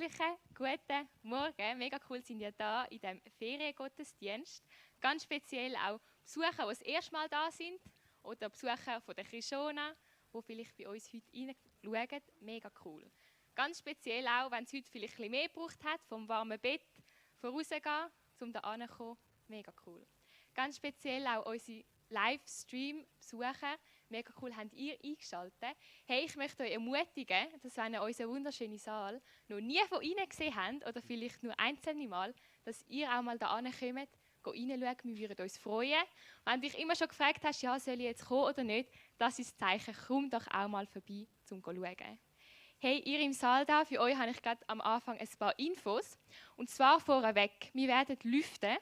herzlichen guten Morgen. Mega cool, sind ihr da in diesem Feriengottesdienst. Ganz speziell auch Besucher, die das erste Mal da sind oder Besucher von der Krishona, die vielleicht bei uns heute reinschauen. Mega cool. Ganz speziell auch, wenn es heute vielleicht ein bisschen mehr gebraucht hat, vom warmen Bett vorausgehen, um da hinzukommen. Mega cool. Ganz speziell auch unsere Livestream-Besucher. Mega cool, habt ihr eingeschaltet. Hey, ich möchte euch ermutigen, dass wenn ihr unseren wunderschönen Saal noch nie von innen gesehen habt oder vielleicht nur einzelne Mal, dass ihr auch mal da hinkommt, reinschauen. Wir würden uns freuen. Wenn du dich immer schon gefragt hast, ja, soll ich jetzt kommen oder nicht, das ist das Zeichen. Komm doch auch mal vorbei, um zu schauen. Hey, ihr im Saal da, für euch habe ich gerade am Anfang ein paar Infos. Und zwar vorweg, wir werden lüften.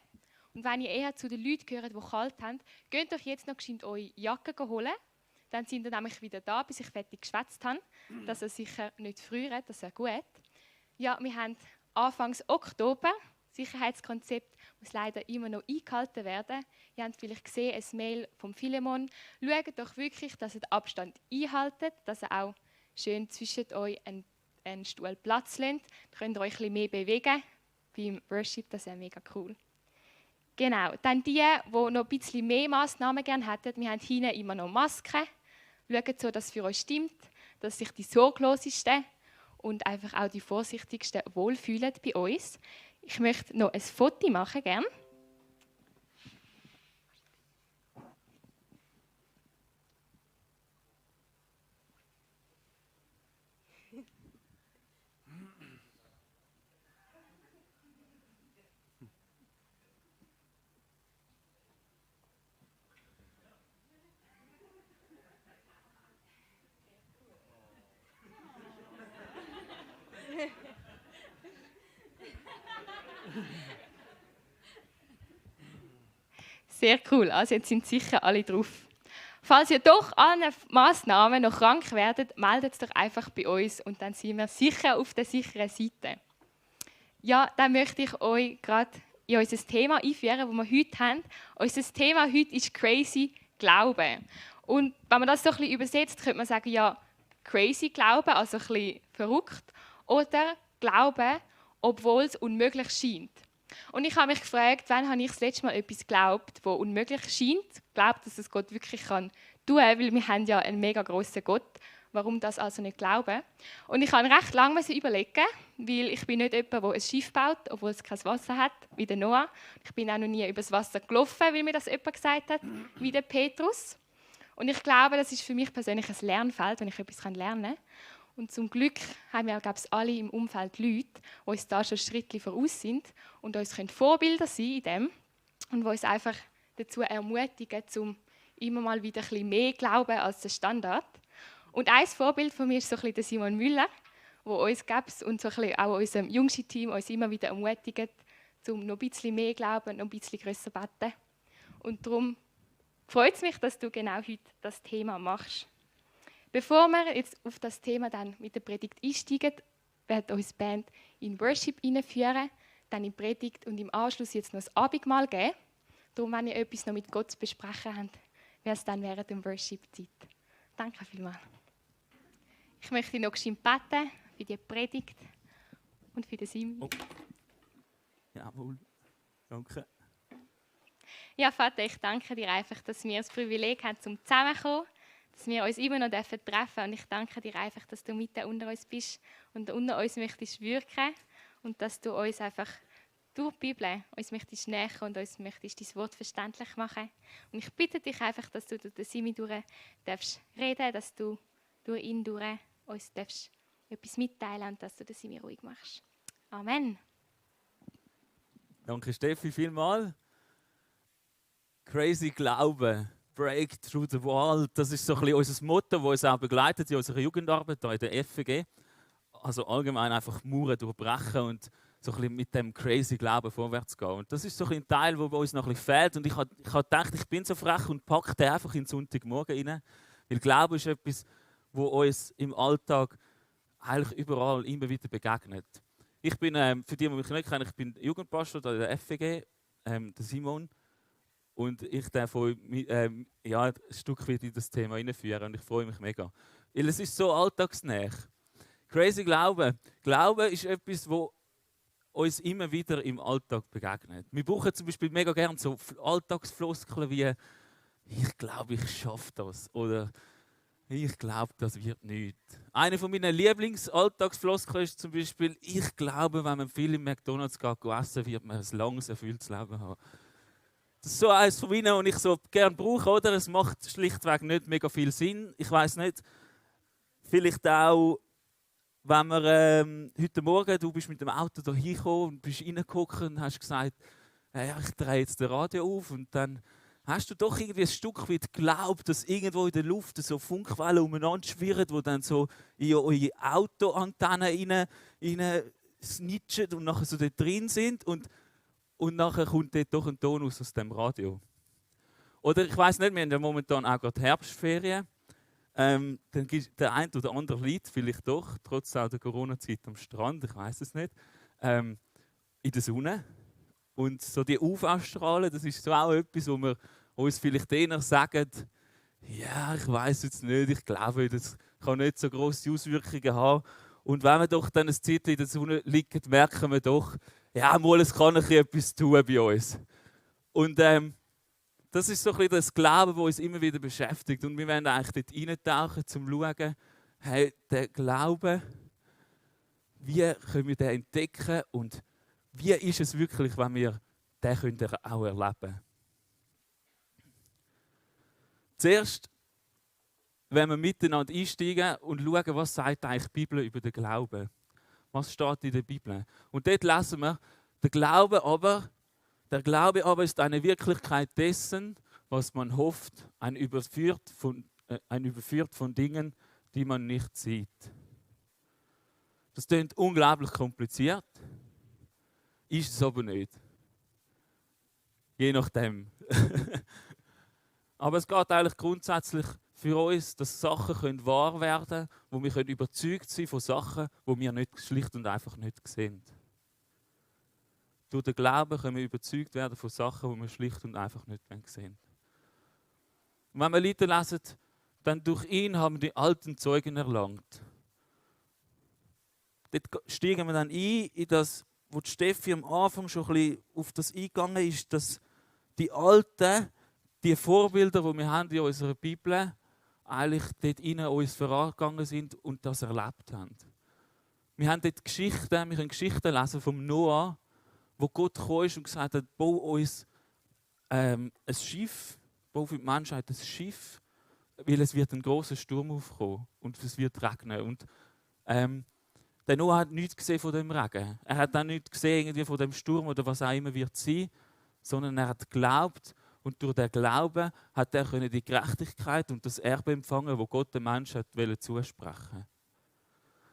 Und wenn ihr eher zu den Leuten gehört, die kalt haben, geht euch jetzt noch geschwind eure Jacke holen. Dann sind wir nämlich wieder da, bis ich fertig geschwätzt habe. Dass ihr sicher nicht friert, das wäre gut. Ja, wir haben Anfang Oktober. Das Sicherheitskonzept muss leider immer noch eingehalten werden. Ihr habt vielleicht gesehen, ein Mail vom Philemon. Schaut doch wirklich, dass ihr den Abstand einhaltet, dass ihr auch schön zwischen euch einen Stuhl Platz lässt. Dann könnt ihr euch ein bisschen mehr bewegen. Beim Worship, das wäre mega cool. Genau, dann die noch ein bisschen mehr Massnahmen gerne hätten. Wir haben hinten immer noch Masken. Schaut so, dass es für euch stimmt, dass sich die sorglosesten und einfach auch die vorsichtigsten wohlfühlen bei uns. Ich möchte noch ein Foto machen, gerne. Sehr cool, also jetzt sind sicher alle drauf. Falls ihr doch an Massnahmen noch krank werdet, meldet es doch einfach bei uns und dann sind wir sicher auf der sicheren Seite. Ja, dann möchte ich euch gerade in unser Thema einführen, das wir heute haben. Unser Thema heute ist Crazy Glauben. Und wenn man das so ein bisschen übersetzt, könnte man sagen, ja, Crazy Glauben, also ein bisschen verrückt, oder Glauben, obwohl es unmöglich scheint. Und ich habe mich gefragt, wann habe ich das letzte Mal etwas geglaubt, das unmöglich scheint? Glaubt, dass es Gott wirklich kann tun, weil wir haben ja einen mega grossen Gott. Warum das also nicht glauben? Und ich habe recht lange überlegen, weil ich bin nicht jemand, der ein Schiff baut, obwohl es kein Wasser hat, wie der Noah. Ich bin auch noch nie übers Wasser gelaufen, weil mir das jemand gesagt hat, wie der Petrus. Und ich glaube, das ist für mich persönlich ein Lernfeld, wenn ich etwas lernen kann. Und zum Glück haben wir, glaube ich, alle im Umfeld Leute, die uns da schon Schritte voraus sind und uns Vorbilder sein in dem und die uns einfach dazu ermutigen, um immer mal wieder ein bisschen mehr glauben als der Standard. Und ein Vorbild von mir ist so ein bisschen der Simon Müller, der uns gibt und so ein bisschen auch unserem jüngsten Team uns immer wieder ermutigt, um noch ein bisschen mehr glauben, noch ein bisschen grösser zu beten. Und darum freut es mich, dass du genau heute das Thema machst. Bevor wir jetzt auf das Thema dann mit der Predigt einsteigen, wird uns die Band in Worship einführen, dann in die Predigt und im Anschluss jetzt noch das Abendmahl geben. Darum, wenn ihr etwas noch mit Gott zu besprechen habt, wäre es dann während der Worship-Zeit. Danke vielmals. Ich möchte noch beten für die Predigt und für den Simon. Oh. Jawohl, danke. Ja, Vater, ich danke dir einfach, dass wir das Privileg haben, zum zusammenzukommen, dass wir uns immer noch treffen dürfen. Und ich danke dir einfach, dass du mitten unter uns bist und unter uns möchtest wirken und dass du uns einfach durch die Bibel uns möchtest nähern und uns möchtest dein Wort verständlich machen. Und ich bitte dich einfach, dass du durch den Simi durch darfst reden, dass du durch ihn durch uns darfst etwas mitteilen und dass du den Simi ruhig machst. Amen. Danke Steffi vielmals. Crazy Glauben, Break through the wall, das ist so ein bisschen unser Motto, das uns auch begleitet in unserer Jugendarbeit hier in der FG. Also allgemein einfach Mauern durchbrechen und so ein bisschen mit dem crazy Glauben vorwärts gehen. Und das ist so ein Teil, der bei uns noch ein bisschen fehlt. Und ich habe gedacht, ich bin so frech und packe den einfach in den Sonntagmorgen rein. Weil Glaube ist etwas, wo uns im Alltag eigentlich überall immer wieder begegnet. Ich bin, für die mich nicht kennen, ich bin Jugendpastor in der FG, der Simon. Und ich darf euch ein Stück weit in das Thema hineinführen und ich freue mich mega. Weil es ist so alltagsnäher. Crazy Glauben. Glauben ist etwas, wo uns immer wieder im Alltag begegnet. Wir brauchen zum Beispiel mega gerne so Alltagsfloskeln wie «Ich glaube, ich schaffe das» oder «Ich glaube, das wird nichts». Eine von meinen Lieblingsalltagsfloskeln ist zum Beispiel «Ich glaube, wenn man viel im McDonald's geht essen, wird man ein langes, erfülltes Leben haben». Das ist so eines von meinen, die ich so gerne brauche, oder? Es macht schlichtweg nicht mega viel Sinn. Ich weiß nicht, vielleicht auch, wenn wir heute Morgen, du bist mit dem Auto hier hingekommen und bist reingeguckt und hast gesagt, ja, ich drehe jetzt das Radio auf, und dann hast du doch irgendwie ein Stück weit geglaubt, dass irgendwo in der Luft so Funkwellen umeinander schwirren, die dann so in eure Autoantennen rein snitchen und nachher so dort drin sind, und nachher kommt dort doch ein Ton aus dem Radio. Oder ich weiss nicht, wir haben ja momentan auch gerade Herbstferien. Dann gibt der ein oder andere Lied vielleicht doch, trotz auch der Corona-Zeit am Strand, ich weiß es nicht, in der Sonne. Und so die UV-Strahlen, das ist so auch etwas, wo wir uns vielleicht eher sagen, ja, ich weiß jetzt nicht, ich glaube, das kann nicht so grosse Auswirkungen haben. Und wenn wir doch dann ein Zeit in der Sonne liegen, merken wir doch, ja, mal, es kann etwas tun bei uns. Und das ist so ein bisschen das Glauben, das uns immer wieder beschäftigt. Und wir werden eigentlich dort reintauchen, um zu schauen, hey, der Glaube, wie können wir den entdecken und wie ist es wirklich, wenn wir den auch erleben können. Zuerst, wenn wir miteinander einsteigen und schauen, was sagt eigentlich die Bibel über den Glauben. Was steht in der Bibel? Und dort lesen wir, der Glaube aber ist eine Wirklichkeit dessen, was man hofft, ein überführt von Dingen, die man nicht sieht. Das klingt unglaublich kompliziert, ist es aber nicht. Je nachdem. Aber es geht eigentlich grundsätzlich für uns, dass Sachen wahr werden können, wo wir überzeugt sein von Sachen, die wir nicht, schlicht und einfach nicht sehen. Durch den Glauben können wir überzeugt werden von Sachen, die wir schlicht und einfach nicht sehen. Und wenn wir weiterlesen, dann durch ihn haben die alten Zeugen erlangt. Dort steigen wir dann ein in das, wo die Steffi am Anfang schon ein bisschen auf das eingegangen ist, dass die Alten, die Vorbilder, die wir haben in unserer Bibel, eigentlich dort in uns vorangegangen sind und das erlebt haben. Wir haben dort Geschichten, wir können Geschichten lesen vom Noah, wo Gott gekommen ist und gesagt hat, bau uns ein Schiff, bau für die Menschheit ein Schiff, weil es wird ein großer Sturm aufkommen und es wird regnen. Und der Noah hat nichts gesehen von dem Regen. Er hat auch nichts gesehen irgendwie von dem Sturm oder was auch immer wird sein, sondern er hat geglaubt und durch den Glauben hat er die Gerechtigkeit und das Erbe empfangen, wo Gott dem Menschen zusprechen.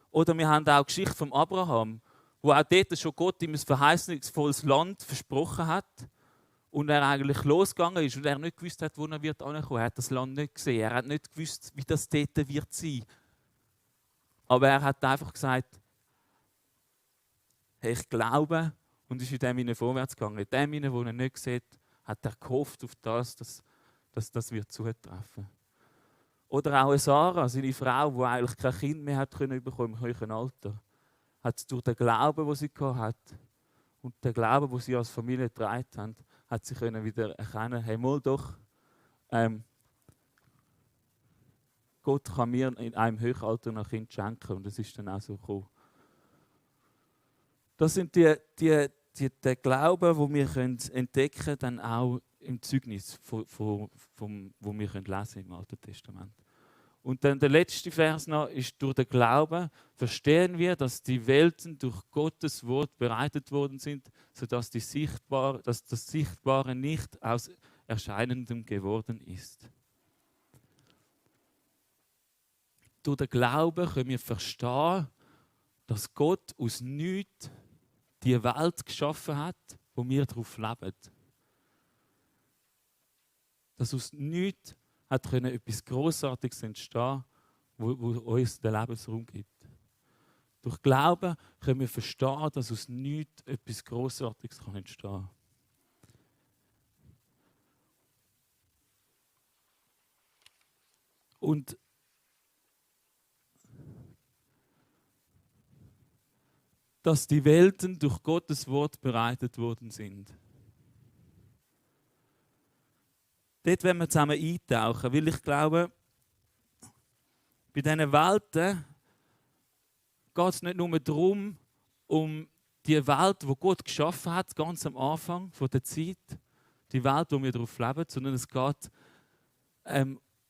Oder wir haben auch die Geschichte von Abraham, wo auch dort schon Gott ihm ein verheißungsvolles Land versprochen hat und er eigentlich losgegangen ist und er nicht gewusst hat, wo er wird ankommen. Er hat das Land nicht gesehen, er hat nicht gewusst, wie das dort wird sein. Aber er hat einfach gesagt, hey, ich glaube, und ist in dem hinein vorwärts gegangen. In dem hinein, wo er nicht sieht, hat er gehofft auf das, dass das wird zutreffen. Oder auch Sarah, seine Frau, die eigentlich kein Kind mehr hat bekommen im höheren Alter, hat durch den Glauben, den sie hatte, und den Glauben, den sie als Familie getragen haben, hat sie wieder erkennen, hey, mal doch, Gott kann mir in einem höheren Alter noch ein Kind schenken. Und das ist dann auch so gekommen. Das sind die Glauben, die wir entdecken können, dann auch im Zeugnis, wo wir lesen im Alten Testament. Und dann der letzte Vers noch ist, durch den Glauben verstehen wir, dass die Welten durch Gottes Wort bereitet worden sind, sodass das Sichtbare nicht aus Erscheinendem geworden ist. Durch den Glauben können wir verstehen, dass Gott aus nichts die Welt geschaffen hat, wo wir darauf leben. Dass aus nichts hat etwas Grossartiges entstehen, wo uns den Lebensraum gibt. Durch Glauben können wir verstehen, dass aus nichts etwas Grossartiges entstehen kann. Und dass die Welten durch Gottes Wort bereitet worden sind. Dort wollen wir zusammen eintauchen, weil ich glaube, bei diesen Welten geht es nicht nur darum, um die Welt, die Gott geschaffen hat, ganz am Anfang der Zeit, die Welt, wo wir darauf leben, sondern es geht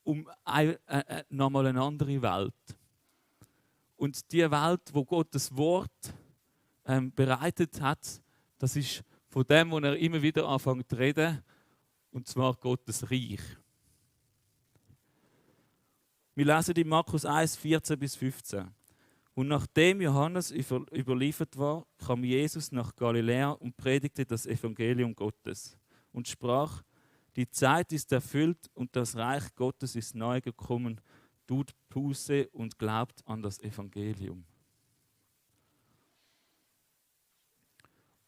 um nochmal eine andere Welt. Und die Welt, wo Gott das Wort bereitet hat, das ist von dem, wo er immer wieder anfängt zu reden, und zwar Gottes Reich. Wir lesen in Markus 1, 14 bis 15. Und nachdem Johannes überliefert war, kam Jesus nach Galiläa und predigte das Evangelium Gottes und sprach: Die Zeit ist erfüllt und das Reich Gottes ist nahe gekommen. Tut Buße und glaubt an das Evangelium.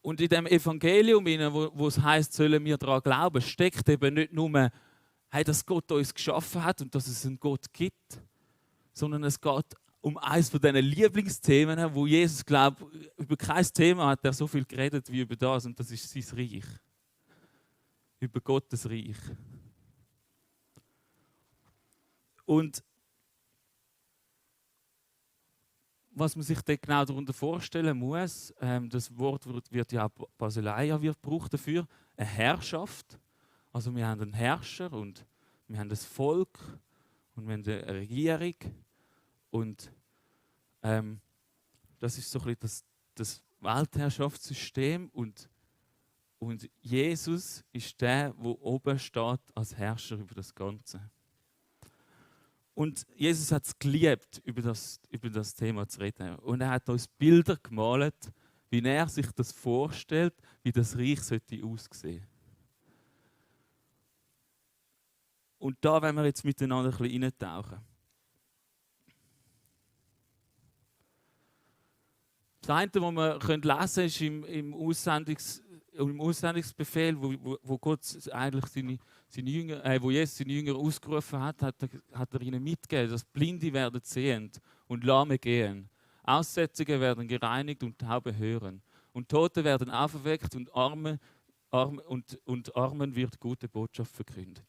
Und in dem Evangelium, wo es heisst, sollen wir daran glauben, steckt eben nicht nur, dass Gott uns geschaffen hat und dass es einen Gott gibt, sondern es geht um eines von diesen Lieblingsthemen, wo Jesus glaubt, über kein Thema hat er so viel geredet wie über das, und das ist sein Reich. Über Gottes Reich. Und was man sich dort genau darunter vorstellen muss, das Wort wird ja auch Basileia wird gebraucht dafür, eine Herrschaft. Also wir haben einen Herrscher und wir haben das Volk und wir haben eine Regierung. Und das ist so ein bisschen das Weltherrschaftssystem. Und Jesus ist der, der oben steht als Herrscher über das Ganze. Und Jesus hat es geliebt, über das Thema zu reden. Und er hat uns Bilder gemalt, wie er sich das vorstellt, wie das Reich sollte aussehen. Und da wollen wir jetzt miteinander ein bisschen reintauchen. Das eine, was wir lesen können, ist im Aussendungsbefehl, wo Gott eigentlich seine Jünger, wo Jesus seine Jünger ausgerufen hat, hat er ihnen mitgegeben, dass Blinde werden sehend und Lahme gehen. Aussätzige werden gereinigt und Taube hören. Und Tote werden auferweckt und Armen wird gute Botschaft verkündet.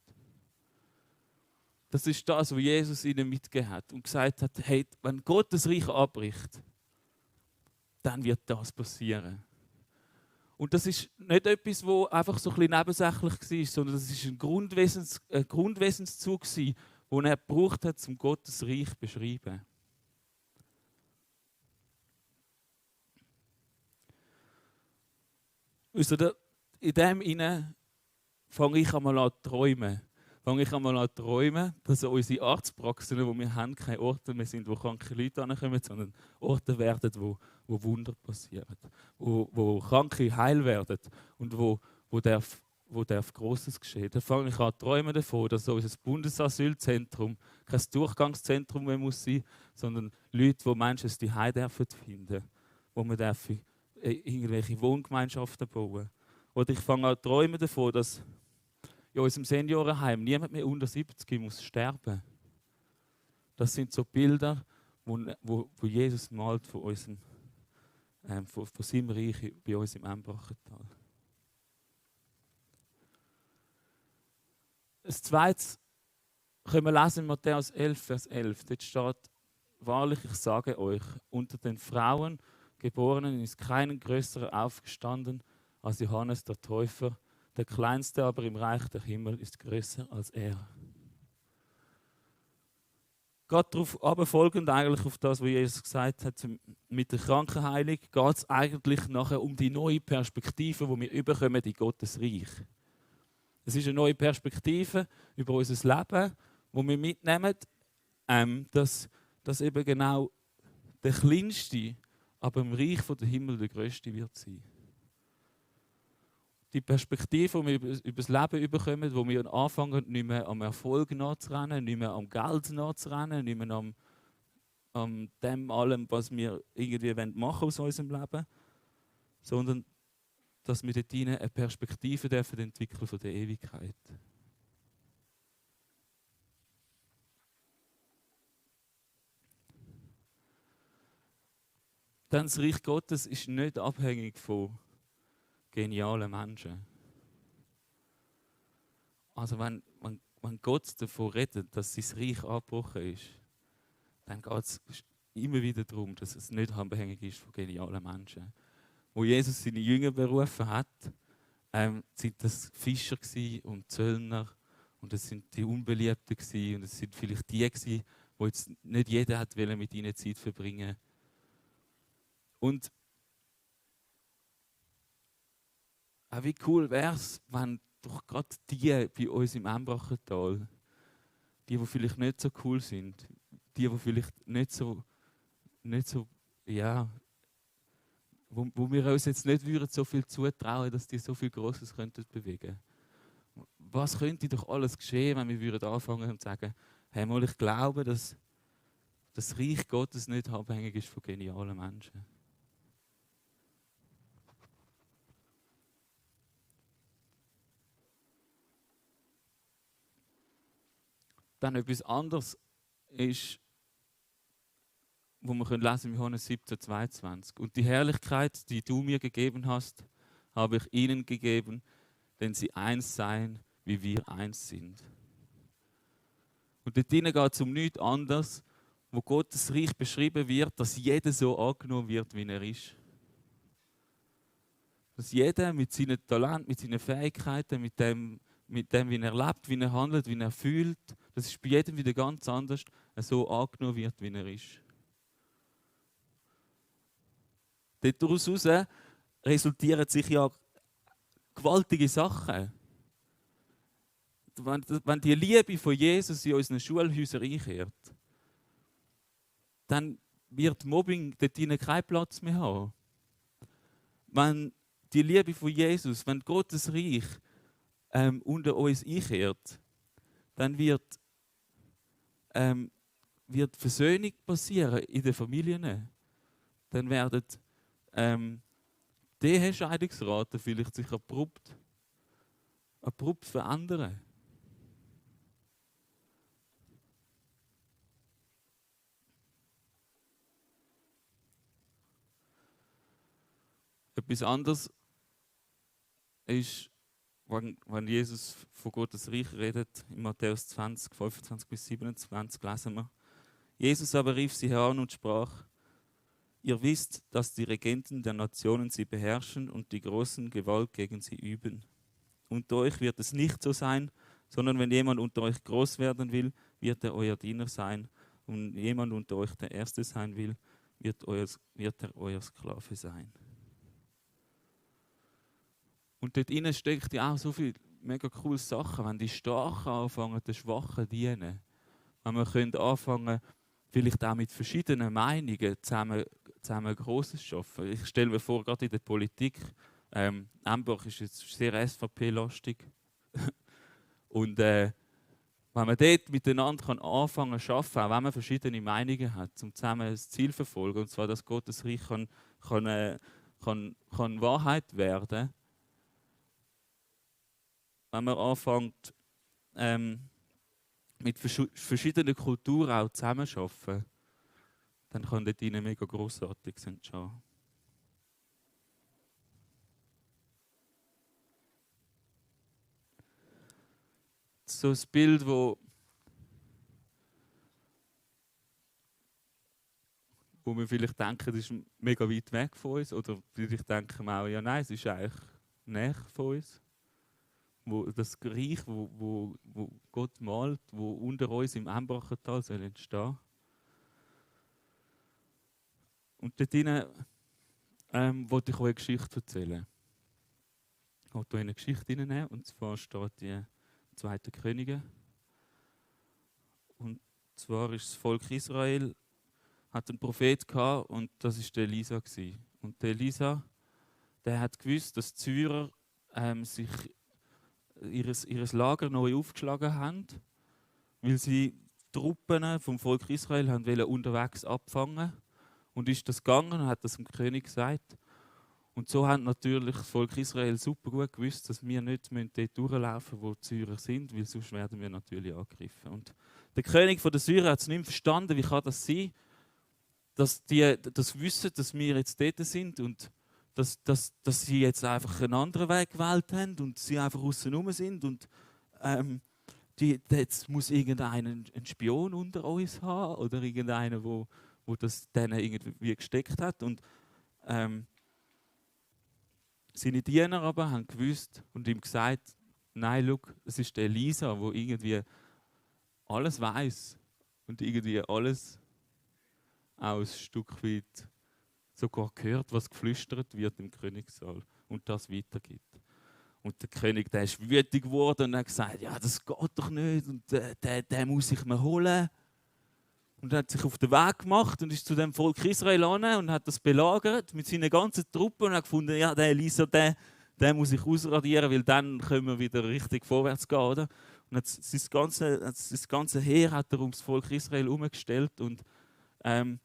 Das ist das, was Jesus ihnen mitgegeben hat und gesagt hat, hey, wenn Gott das Reich abbricht, dann wird das passieren. Und das ist nicht etwas, das einfach so ein bisschen nebensächlich war, sondern das ist ein Grundwesenszug, den er gebraucht hat, um Gottes Reich zu beschreiben. Also in dem Inne fange ich einmal an zu träumen. Dass unsere Arztpraxen, die wir haben, keine Orte mehr sind, wo kranke Leute hinkommen, sondern Orte werden, wo Wunder passieren, wo Kranke heil werden und wo darf Grosses geschehen. Da fange ich an zu träumen davon, dass unser Bundesasylzentrum kein Durchgangszentrum mehr muss sein, sondern Leute, die Menschen die Heim dürfen finden, wo man irgendwelche Wohngemeinschaften bauen. Oder ich fange an zu träumen davon, dass in unserem Seniorenheim niemand mehr unter 70 muss sterben. Das sind so Bilder, wo Jesus malt von seinem Reich bei uns im Embrachental. Das Zweite können wir lesen in Matthäus 11, Vers 11. Dort steht: Wahrlich, ich sage euch, unter den Frauen Geborenen ist kein größerer aufgestanden als Johannes der Täufer. Der Kleinste aber im Reich der Himmel ist größer als er. Geht darauf aber folgend eigentlich auf das, was Jesus gesagt hat mit der Krankenheilung, geht es eigentlich nachher um die neue Perspektive, die wir überkommen in Gottes Reich. Es ist eine neue Perspektive über unser Leben, wo wir mitnehmen, dass eben genau der Kleinste, aber im Reich der Himmel der Größte wird sein. Die Perspektive, die wir über das Leben bekommen, wo wir anfangen, nicht mehr am Erfolg nachzurennen, nicht mehr am Geld nachzurennen, nicht mehr am dem allem, was wir irgendwie machen aus unserem Leben, sondern dass wir dort eine Perspektive entwickeln von der Ewigkeit. Denn das Reich Gottes ist nicht abhängig von genialen Menschen. Also wenn Gott davon redet, dass sein Reich abgebrochen ist, dann geht es immer wieder darum, dass es nicht abhängig ist von genialen Menschen. Wo Jesus seine Jünger berufen hat, sind das Fischer und Zöllner und es sind die Unbeliebten und es sind vielleicht die gewesen, wo jetzt nicht jeder hat mit ihnen Zeit verbringen. Und auch wie cool wäre es, wenn doch gerade die bei uns im Embrachental, die vielleicht nicht so cool sind, die vielleicht nicht so ja, wo wir uns jetzt nicht würden, so viel zutrauen, dass die so viel Grosses könnten bewegen. Was könnte doch alles geschehen, wenn wir würden anfangen und sagen, hey, mal, ich glaube, dass das Reich Gottes nicht abhängig ist von genialen Menschen. Dann etwas anderes ist, wo wir lesen im Johannes 17,22. Und die Herrlichkeit, die du mir gegeben hast, habe ich ihnen gegeben, denn sie eins seien, wie wir eins sind. Und dort geht es um nichts anderes, wo Gottes Reich beschrieben wird, dass jeder so angenommen wird, wie er ist. Dass jeder mit seinen Talenten, mit seinen Fähigkeiten, mit dem, wie er lebt, wie er handelt, wie er fühlt, das ist bei jedem wieder ganz anders, so angenommen wird, wie er ist. Daraus resultieren sich ja gewaltige Sachen. Wenn die Liebe von Jesus in unseren Schulhäusern einkehrt, dann wird Mobbing dort keinen Platz mehr haben. Wenn die Liebe von Jesus, wenn Gottes Reich unter uns einkehrt, dann wird Versöhnung passieren in den Familien. Dann werden die Ehescheidungsraten vielleicht sich abrupt verändern. Etwas anderes ist, wenn Jesus von Gottes Reich redet, in Matthäus 20, 25 bis 27 lesen wir. Jesus aber rief sie heran und sprach, ihr wisst, dass die Regenten der Nationen sie beherrschen und die großen Gewalt gegen sie üben. Unter euch wird es nicht so sein, sondern wenn jemand unter euch groß werden will, wird er euer Diener sein. Und wenn jemand unter euch der Erste sein will, wird er euer Sklave sein. Und dort innen steckt ja auch so viele mega coole Sachen, wenn die Starken anfangen, den Schwachen zu dienen. Wenn wir anfangen, vielleicht auch mit verschiedenen Meinungen zusammen Grosses zu schaffen. Ich stelle mir vor, gerade in der Politik, Embrach ist jetzt sehr SVP-lastig. Und wenn man dort miteinander anfangen zu arbeiten, auch wenn man verschiedene Meinungen hat, um zusammen ein Ziel zu verfolgen, und zwar, dass Gottes Reich kann Wahrheit werden, wenn man anfängt, mit verschiedenen Kulturen auch zusammenarbeiten, dann kann dort ihnen mega Grossartiges entstehen. So ein Bild, wo wir vielleicht denken, das ist mega weit weg von uns, oder vielleicht denken wir auch, ja nein, es ist eigentlich näher von uns. Wo das Reich, wo Gott malt, wo unter uns im Embrachental soll entstehen. Und dort hinein wollte ich euch eine Geschichte erzählen. Ich wollte euch eine Geschichte hineinnehmen, und zwar steht die 2. Könige. Und zwar ist das Volk Israel, hat einen Prophet gehabt, und das war der Elisa gewesen. Und der Elisa, der hat gewusst, dass die Syrer sich ihres Lager neu aufgeschlagen haben, weil sie Truppen vom Volk Israel haben unterwegs abfangen. Und ist das gegangen und hat das dem König gesagt. Und so hat natürlich das Volk Israel super gut gewusst, dass wir nicht dort durchlaufen müssen, wo die Syrer sind, weil sonst werden wir natürlich angegriffen. Und der König der Syrer hat es nicht verstanden, wie kann das sein, dass die das wissen, dass wir jetzt dort sind und dass sie jetzt einfach einen anderen Weg gewählt haben und sie einfach außen rum sind und jetzt muss irgendeinen einen Spion unter uns haben oder irgendeiner, wo das denen irgendwie gesteckt hat. Und seine Diener aber haben gewusst und ihm gesagt, nein, schau, es ist der Elisa, wo irgendwie alles weiß und irgendwie alles auch ein Stück weit sogar gehört, was geflüstert wird im Königssaal und das weitergibt. Und der König, der ist wütig geworden und hat gesagt, ja, das geht doch nicht und den muss ich mir holen. Und er hat sich auf den Weg gemacht und ist zu dem Volk Israel an und hat das belagert mit seinen ganzen Truppen und hat gefunden, ja, der Elisa, den muss ich ausradieren, weil dann können wir wieder richtig vorwärts gehen, oder? Und hat das ganze Heer hat er ums Volk Israel umgestellt und der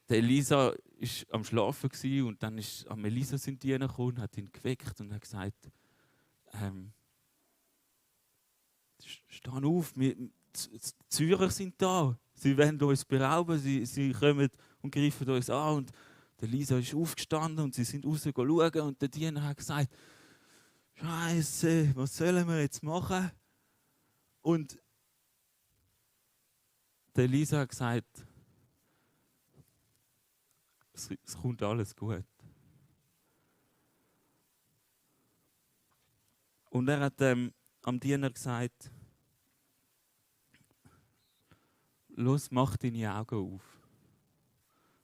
Elisa war am Schlafen und dann ist am Elisa sind die gekommen, hat ihn geweckt und hat gesagt, steh auf, die Syrer sind da, sie wollen uns berauben, sie kommen und greifen uns an. Und der Elisa ist aufgestanden und sie sind raus schauen und der Diener hat gesagt, Scheiße, was sollen wir jetzt machen? Und der Elisa hat gesagt, es kommt alles gut. Und er hat am Diener gesagt, los, mach deine Augen auf.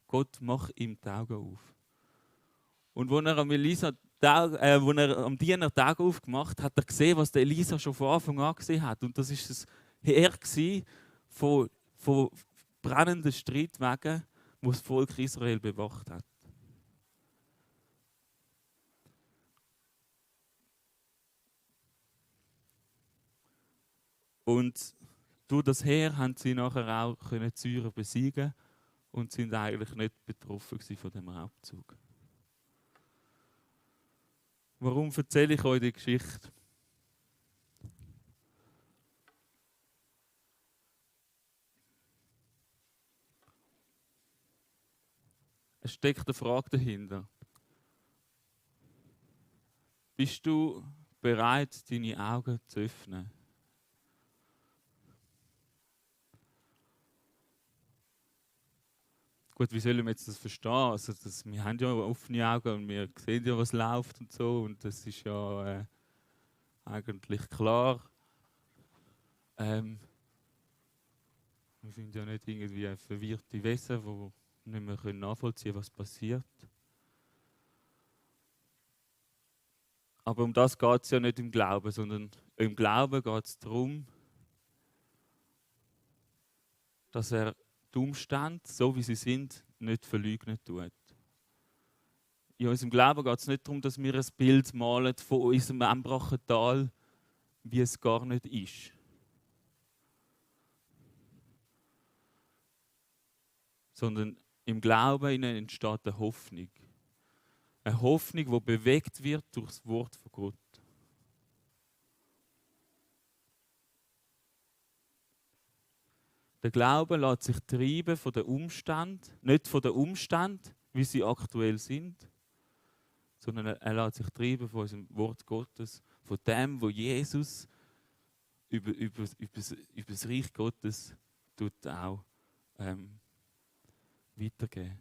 Gott, mach ihm die Augen auf. Und als er am Diener die Augen aufgemacht hat, hat er gesehen, was der Elisa schon von Anfang an gesehen hat. Und das war ein Heer von brennenden Streitwagen, wo das Volk Israel bewacht hat. Und durch das Heer haben sie nachher auch die Syrer besiegen und sind eigentlich nicht betroffen von dem Raubzug. Warum erzähle ich euch die Geschichte? Es steckt eine Frage dahinter. Bist du bereit, deine Augen zu öffnen? Gut, wie sollen wir jetzt das verstehen? Also wir haben ja offene Augen und wir sehen ja, was läuft und so. Und das ist ja eigentlich klar. Wir sind ja nicht irgendwie verwirrte Wesen, die nicht mehr nachvollziehen können, was passiert. Aber um das geht es ja nicht im Glauben, sondern im Glauben geht es darum, dass er die Umstände, so wie sie sind, nicht verleugnen tut. In unserem Glauben geht es nicht darum, dass wir ein Bild malen von unserem Embracher Tal, wie es gar nicht ist. Sondern im Glauben ihnen entsteht eine Hoffnung. Eine Hoffnung, die bewegt wird durch das Wort von Gott. Der Glaube lässt sich treiben von den Umständen, nicht von den Umständen, wie sie aktuell sind, sondern er lässt sich treiben von unserem Wort Gottes, von dem, wo Jesus über das Reich Gottes tut auch weitergeben.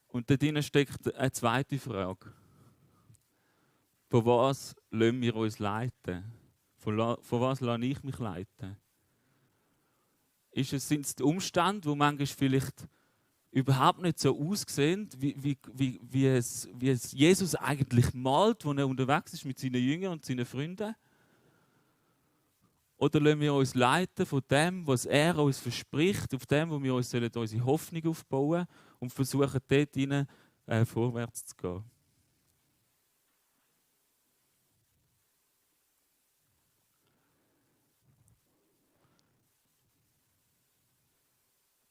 Und da drin steckt eine zweite Frage. Von was lassen wir uns leiten? Von was lasse ich mich leiten? Sind es die Umstände, die manchmal vielleicht überhaupt nicht so aussehen, wie es Jesus eigentlich malt, als er unterwegs ist mit seinen Jüngern und seinen Freunden? Oder lassen wir uns leiten von dem, was er uns verspricht, auf dem, wo wir uns unsere Hoffnung aufbauen und versuchen, dort hinein vorwärts zu gehen?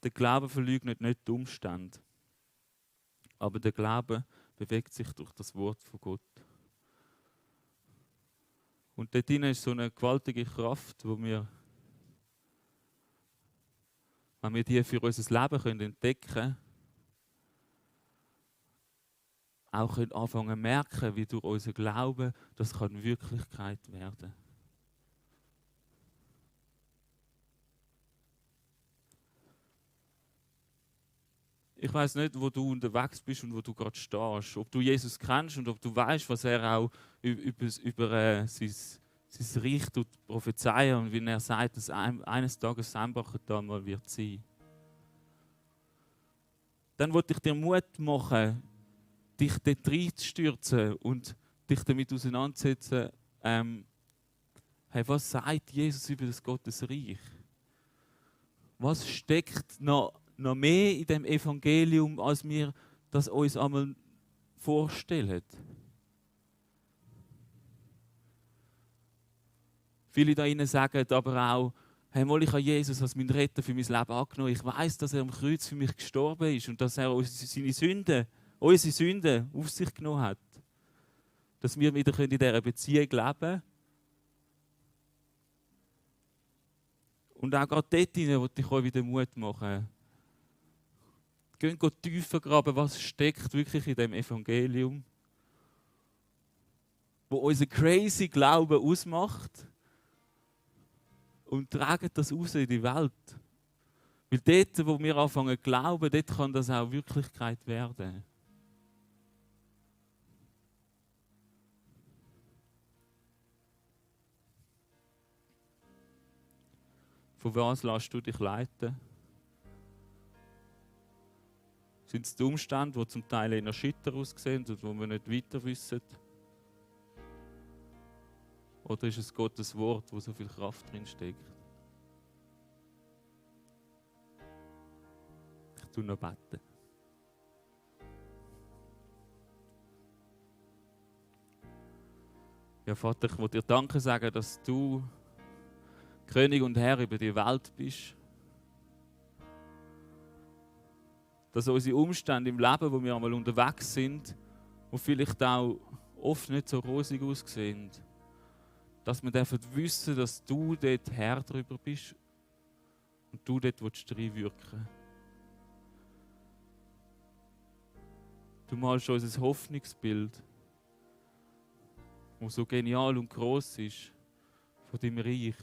Der Glaube verleugnet nicht die Umstände, aber der Glaube bewegt sich durch das Wort von Gott. Und dort drin ist so eine gewaltige Kraft, wo wir, wenn wir die für unser Leben können entdecken können, auch können anfangen zu merken, wie durch unseren Glauben das kann Wirklichkeit werden. Ich weiß nicht, wo du unterwegs bist und wo du gerade stehst. Ob du Jesus kennst und ob du weißt, was er auch über sein Reich prophezeien und wie er sagt, dass eines Tages Sembacher da mal wird sein. Dann wollte ich dir Mut machen, dich dort reinzustürzen und dich damit auseinandersetzen, hey, was sagt Jesus über das Gottesreich? Was steckt noch mehr in dem Evangelium, als wir das uns einmal vorstellen? Viele da innen sagen aber auch, hey, ich habe Jesus als meinen Retter für mein Leben angenommen. Ich weiß, dass er am Kreuz für mich gestorben ist und dass er unsere Sünden auf sich genommen hat. Dass wir wieder in dieser Beziehung leben können. Und auch gerade dort hinein wollte ich euch wieder Mut machen. Geht tiefer graben, was steckt wirklich in dem Evangelium, wo unser crazy Glauben ausmacht. Und tragen das raus in die Welt. Weil dort, wo wir anfangen zu glauben, dort kann das auch Wirklichkeit werden. Von was lässt du dich leiten? Sind es die Umstände, die zum Teil eher erschütternd aussehen und wo wir nicht weiter wissen? Oder ist es Gottes Wort, wo so viel Kraft drin steckt? Ich tue noch beten. Ja, Vater, ich will dir Danke sagen, dass du König und Herr über die Welt bist. Dass unsere Umstände im Leben, wo wir einmal unterwegs sind, und vielleicht auch oft nicht so rosig aussehen, dass wir wissen, dass du dort Herr darüber bist und du dort reinwirken willst. Du malst unser Hoffnungsbild, das so genial und gross ist, von deinem Reich.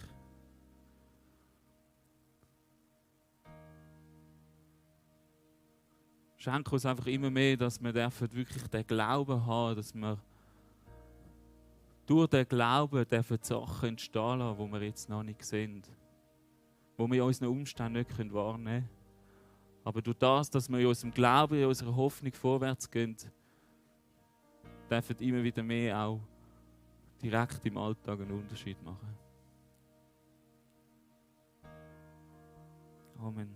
Schenk uns einfach immer mehr, dass wir wirklich den Glauben haben, dass wir durch den Glauben dürfen die Sachen entstehen lassen, die wir jetzt noch nicht sehen. Die wir in unseren Umständen nicht wahrnehmen können. Aber durch das, dass wir in unserem Glauben, in unserer Hoffnung vorwärts gehen, dürfen immer wieder mehr auch direkt im Alltag einen Unterschied machen. Amen.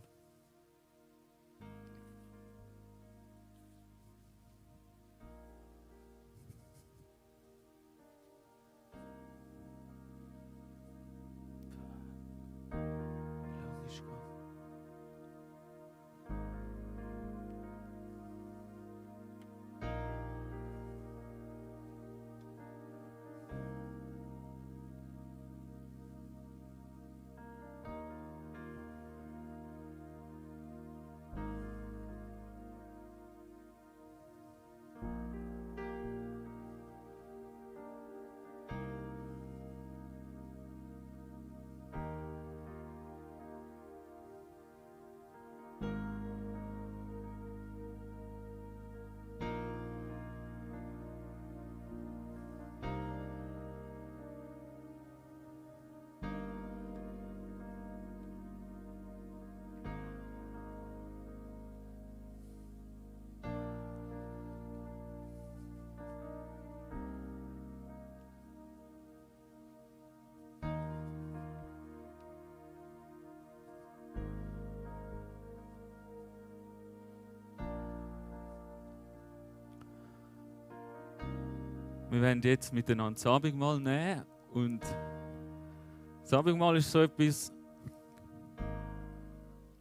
Wir werden jetzt miteinander das Abendmahl nehmen. Und das Abendmahl ist so etwas,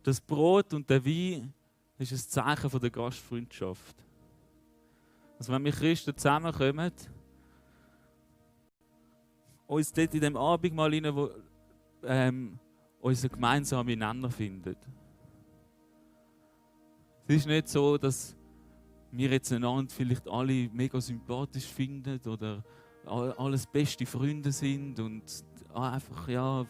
das Brot und der Wein ist ein Zeichen von der Gastfreundschaft. Also wenn wir Christen zusammenkommen uns dort in dem Abendmahl rein, wo unsere gemeinsame Nenner findet. Es ist nicht so, dass wir jetzt einander vielleicht alle mega sympathisch finden oder alles beste Freunde sind und einfach ja,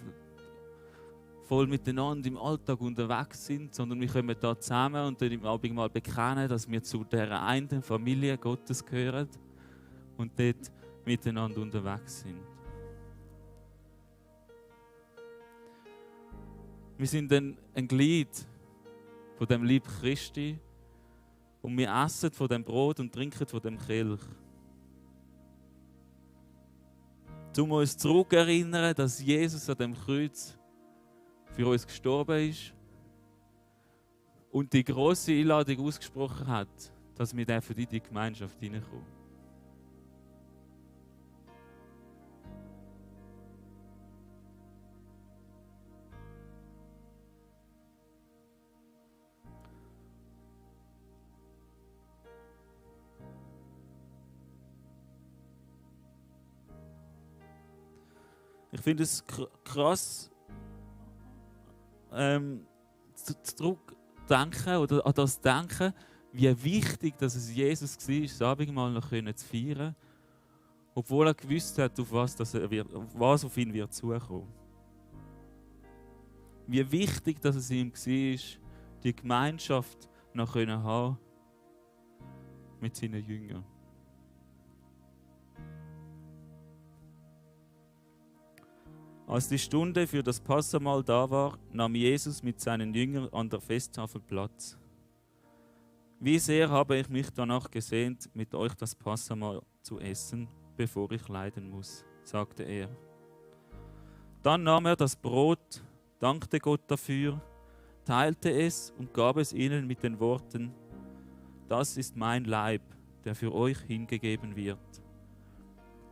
voll miteinander im Alltag unterwegs sind, sondern wir kommen da zusammen und dann im Abendmahl bekennen, dass wir zu der einen Familie Gottes gehören und dort miteinander unterwegs sind. Wir sind ein Glied von dem Leib Christi und wir essen von dem Brot und trinken von dem Kelch. Um uns zurückerinnern, dass Jesus an dem Kreuz für uns gestorben ist und die grosse Einladung ausgesprochen hat, dass wir in die Gemeinschaft hineinkommen. Ich finde es krass, zurückdenken oder an das Denken, wie wichtig dass es Jesus war, das Abendmahl noch zu feiern, obwohl er gewusst hat, auf was auf ihn wird zukommen. Wie wichtig dass es ihm war, die Gemeinschaft noch haben mit seinen Jüngern. Als die Stunde für das Passamahl da war, nahm Jesus mit seinen Jüngern an der Festtafel Platz. Wie sehr habe ich mich danach gesehnt, mit euch das Passamahl zu essen, bevor ich leiden muss, sagte er. Dann nahm er das Brot, dankte Gott dafür, teilte es und gab es ihnen mit den Worten: Das ist mein Leib, der für euch hingegeben wird.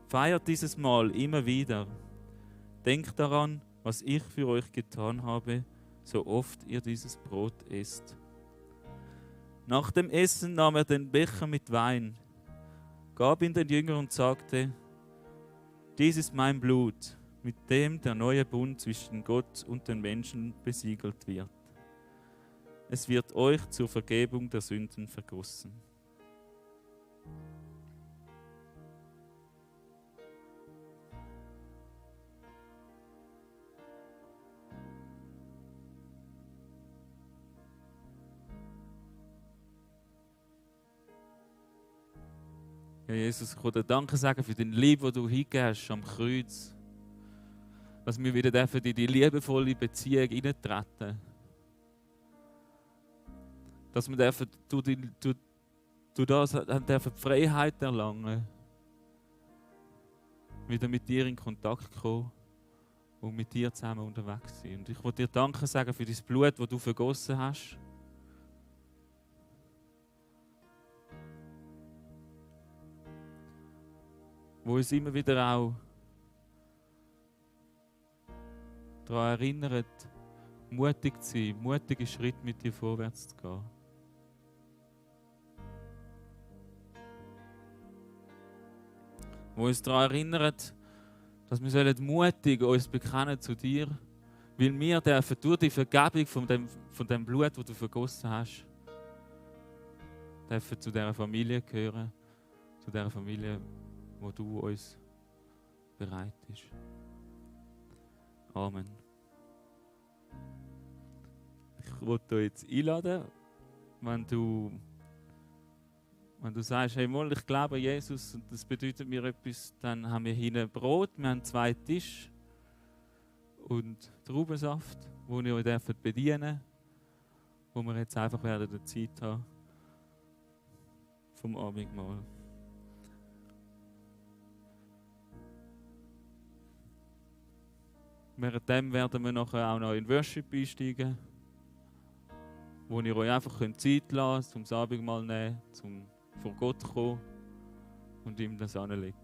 Feiert dieses Mahl immer wieder. Denkt daran, was ich für euch getan habe, so oft ihr dieses Brot esst. Nach dem Essen nahm er den Becher mit Wein, gab ihn den Jüngern und sagte: Dies ist mein Blut, mit dem der neue Bund zwischen Gott und den Menschen besiegelt wird. Es wird euch zur Vergebung der Sünden vergossen. Ja, Jesus, ich will dir Danke sagen für dein Liebe, das du hingehst am Kreuz. Dass wir wieder in die liebevolle Beziehung hineintreten. Dass wir durch das die Freiheit erlangen. Wieder mit dir in Kontakt kommen und mit dir zusammen unterwegs sein. Und ich will dir Danke sagen für dein Blut, das du vergossen hast. Wo uns immer wieder auch daran erinnert, mutig zu sein, mutige Schritte mit dir vorwärts zu gehen. Wo uns daran erinnert, dass wir mutig uns bekennen zu dir, weil wir dürfen durch die Vergebung von dem Blut, das du vergossen hast, dürfen zu dieser Familie gehören, zu dieser Familie, wo du uns bereitest. Amen. Ich wollte dich jetzt einladen, wenn du sagst, hey Moll, ich glaube an Jesus und das bedeutet mir etwas, dann haben wir hier Brot, wir haben 2 Tische und Traubensaft, wo ihr euch bedienen dürft, wo wir jetzt einfach werden die Zeit haben vom Abendmahl. Währenddem werden wir nachher auch noch in Worship einsteigen, wo ihr euch einfach Zeit lassen könnt, zum Abendmahl nehmen, zum vor Gott kommen und ihm das anlegen.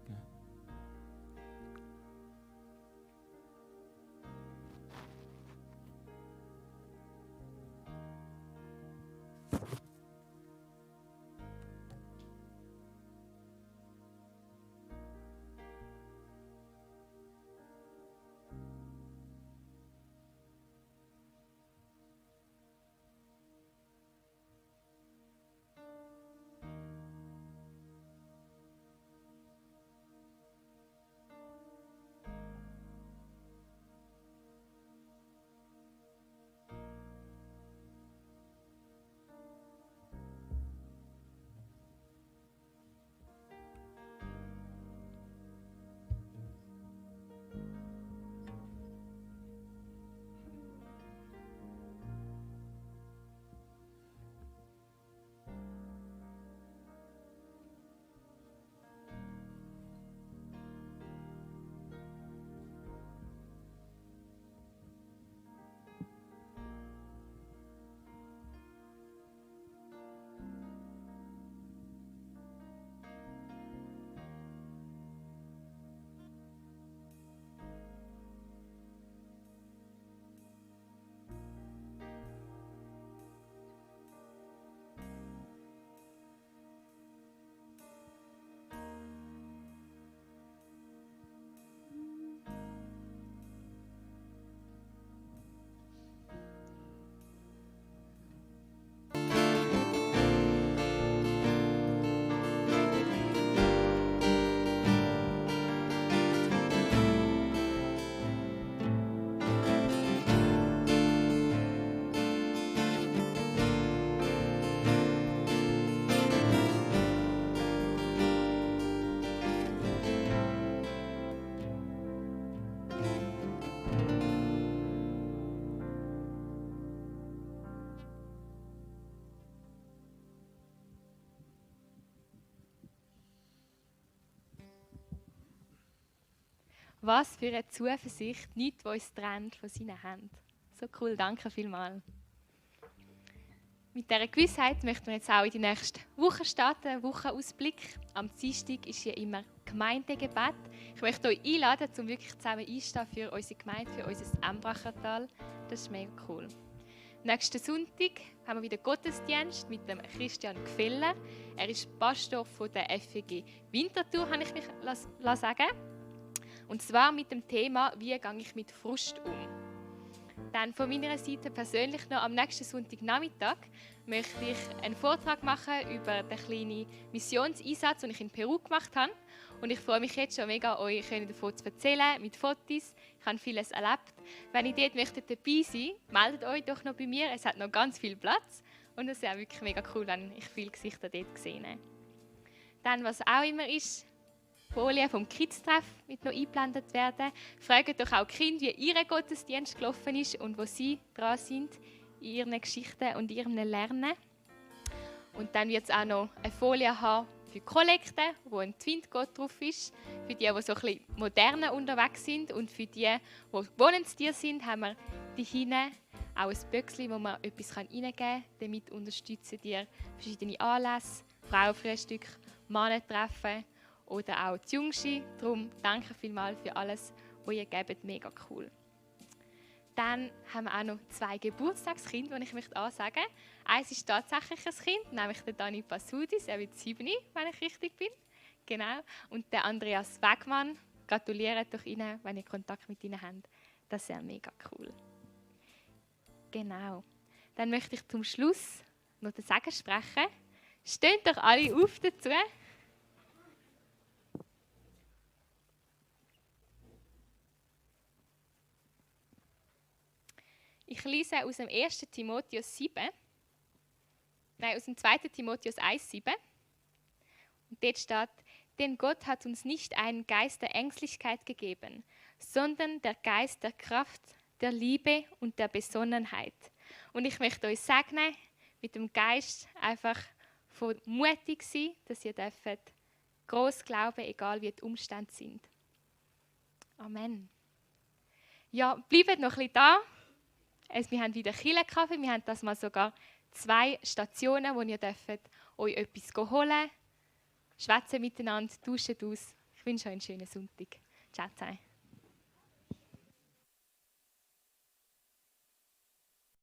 Was für eine Zuversicht, nichts, was uns trennt von seinen Händen. So cool, danke vielmals. Mit dieser Gewissheit möchten wir jetzt auch in die nächste Woche starten, Wochenausblick. Am Dienstag ist hier immer Gemeindegebet. Ich möchte euch einladen, um wirklich zusammen einzustehen für unsere Gemeinde, für unser Embrachertal. Das ist mega cool. Nächsten Sonntag haben wir wieder Gottesdienst mit dem Christian Gfeller. Er ist Pastor von der FEG Winterthur, habe ich mich sagen. Und zwar mit dem Thema, wie gehe ich mit Frust um. Dann von meiner Seite persönlich noch am nächsten Sonntagnachmittag möchte ich einen Vortrag machen über den kleinen Missionseinsatz, den ich in Peru gemacht habe. Und ich freue mich jetzt schon mega, euch davon zu erzählen, mit Fotos. Ich habe vieles erlebt. Wenn ihr dort möchtet dabei sein möchtet, meldet euch doch noch bei mir. Es hat noch ganz viel Platz. Und es ist auch wirklich mega cool, wenn ich viele Gesichter dort gesehen habe. Dann, was auch immer ist, Folien vom Kids-Treff mit noch eingeblendet werden. Fragt doch auch die Kinder, wie ihr Gottesdienst gelaufen ist und wo sie dran sind in ihren Geschichten und ihrem Lernen. Und dann wird es auch noch eine Folie haben für Kollekte, wo ein Twin-Gott drauf ist. Für die, die so ein bisschen moderner unterwegs sind. Und für die Wohnungstiere sind, haben wir die hinten auch ein Böckchen, wo man etwas reingeben kann. Damit unterstützen die verschiedene Anlässe, Frauenfrühstück, Mannentreffen oder auch die Jungschi. Darum danke vielmals für alles, was ihr gebt. Mega cool. Dann haben wir auch noch 2 Geburtstagskinder, die ich möchte ansagen. Eins ist tatsächlich ein Kind, nämlich der Dani Pasudis. Er wird 7, wenn ich richtig bin. Genau. Und der Andreas Wegmann. Gratuliert doch Ihnen, wenn ihr Kontakt mit ihnen habt. Das ist ja mega cool. Genau. Dann möchte ich zum Schluss noch den Segen sprechen. Steht doch alle auf dazu. Ich lese aus dem 1. Timotheus 7, aus dem 2. Timotheus 1,7. Und dort steht, denn Gott hat uns nicht einen Geist der Ängstlichkeit gegeben, sondern der Geist der Kraft, der Liebe und der Besonnenheit. Und ich möchte euch segnen, mit dem Geist einfach von mutig sein, dass ihr dürft gross glauben, egal wie die Umstände sind. Amen. Ja, bleibt noch ein bisschen da. Wir haben wieder Kirchenkaffee, wir haben das mal sogar 2 Stationen, wo ihr dürft euch etwas holen, schwätzen miteinander, tauschen aus. Ich wünsche euch einen schönen Sonntag. Ciao zusammen.